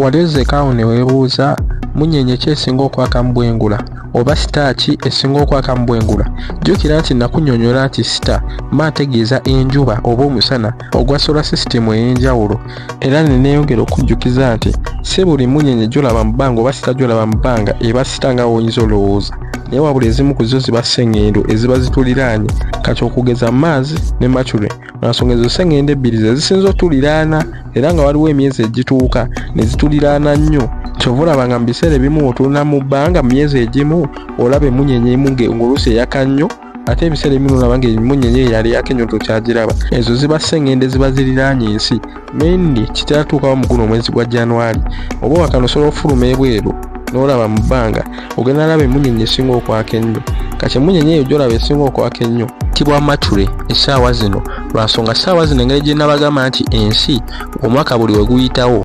Wali ozzeeko awo ne weebuuza, Mmunyeenye ki esinga okwaka mu bwengula? Oba star ki esinga okwaka mu bwengula? Jjukira nti nakunnyonnyola nti star mba ntegeeza enjuba oba omusana ogwa solar system ey'enjawulo. Era ne neeyongera okukujjukiza nti si buli mmunyeenye gy'olaba mu bbanga oba star gy'olaba mu bbanga eba star nga bw'oyinza olowooza. Naye wabula ezimu ku zo ziba ssengendo eziba zituliraanye. Kati okugeza Mars ne Mercury, lwa nsonga ezo ssengendo ebbiri ze zisinze otuliraana era nga waliwo emyezi egituuka ne zituliraana nnyo. Kyova olaba nga mu biseera ebimu otunula mu bbanga mu myezi egimu olaba emmunyeenye emu ng'oluusi eyaka nnyo, ate ebiseera ebimu n'olaba ng'emmunyeenye eyo eyali eyaka ennyo tokyagiraba. Ezo ziba ssengendo eziba ziriraanye ensi. Mainly kitera tuukawo mu guno omwezi gwa January. Oba wakano osobola okufuluma ebweru n'olaba mu bbanga, ogenda laba emmunyeenye esinga okwaka ennyo. Kati emmunyeenye eyo gy'olaba esinga okwaka ennyo tibwa Mercury essaawa zino, lwa nsonga ssaawa zino engeri gye nabagamba nti ensi omwaka buli we guyitawo